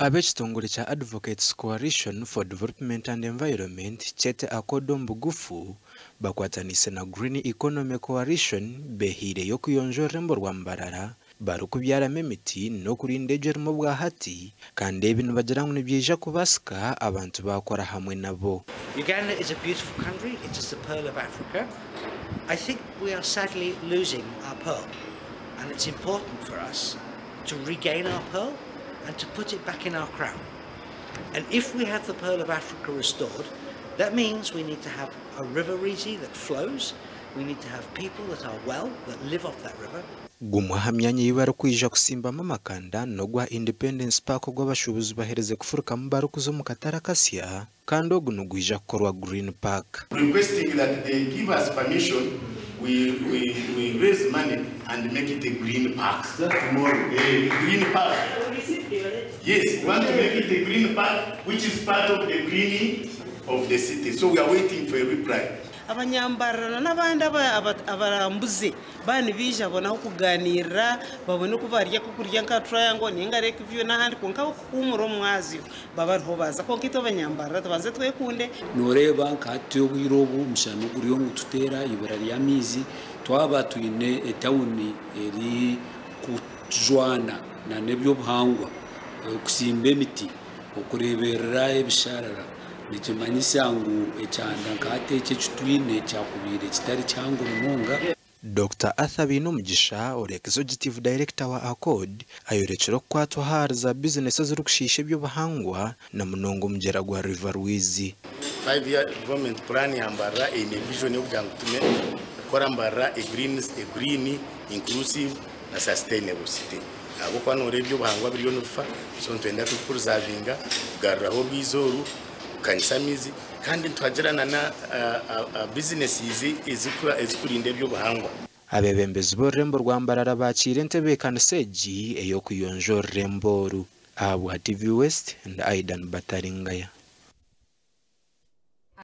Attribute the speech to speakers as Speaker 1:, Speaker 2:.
Speaker 1: Ab'ekitongore kya Advocates Coalition for Development and Environment kyete ACODE omu bugufu bakwataniise na Green Economy Coalition behaireyo kuyonja orurembo rwa Mbarara barikubyaramu emiti n'okurinda egyo erimu obwahati kandi ebi nibagira ngu nibyija kubaasika abantu baakora hamwe nabo.
Speaker 2: Uganda is a beautiful country, it is the pearl of Africa. I think we are sadly losing our pearl, and it's important for us to regain our pearl and to put it back in our crown. And if we have the pearl of Africa restored, that means we need to have a river Rwizi that flows, we need to have people that are well, that live off that river.
Speaker 1: Gumwe aha myanya ei barikwija kutsimbamu amakanda n'ogwa Independence Park ogu abashuubuzi baherize kufurukamu barikuza omu katare akasya kandi ogu nigwija kukorwa Green Park.
Speaker 3: Requesting that they give us permission we, we, we raise money and make it a green park. A green park. Yes, we want to make it a green park, which is part of the greening of the city. So we are waiting for a reply.
Speaker 4: Abanyambarara n'abandi abarambuzi baaba nibaija babone ah'okugaaniirira, babone oku barya ekyokurya nka Triangle nainga Lake View n'ahandi kwonka ah'okuhuumura omu mwazyo babe ariho baaza. Kwonka itwe abanyambarara tubanze twekunde.
Speaker 5: Nooreeba nka hati obwire obu omushana oguriyo nigututeera, eibura ry'amaizi, twaba twine etawuni erikujwana n'eby'obuhangwa, okusimba emiti, okureeberera ebisharara, nikimanyisa ngu ekyanda nka hati eki eki twine kyakubaire kitari kihango munonga.
Speaker 1: Dokita Arthur Bainomugisha ori Executive Director wa ACODE ayorekire okukwatwaho ahari za bizinesi ezirikushiisha eby'obuhangwa na munonga omugyera gwa River Rwizi.
Speaker 3: 5 year development plan ya Mbarara eine vision y'okugira ngu tume kukora Mbarara a green, inclusive na sustainable city, ahabw'okuba noreeba eby'obuhangwa biriyo nibifa. So nitwenda tukupreservinga, kugaruraho orwizi oru, kukanyisa amaizi, kandi nituhagirana na businesses ezikurinda eby'obuhangwa.
Speaker 1: Abeebembezi b'orurembo rwa Mbarara baakiire entebeekanisa egi ey'okuyonja orurembo oru. Ahabwa TV West, ndi Aidan Bataringaya.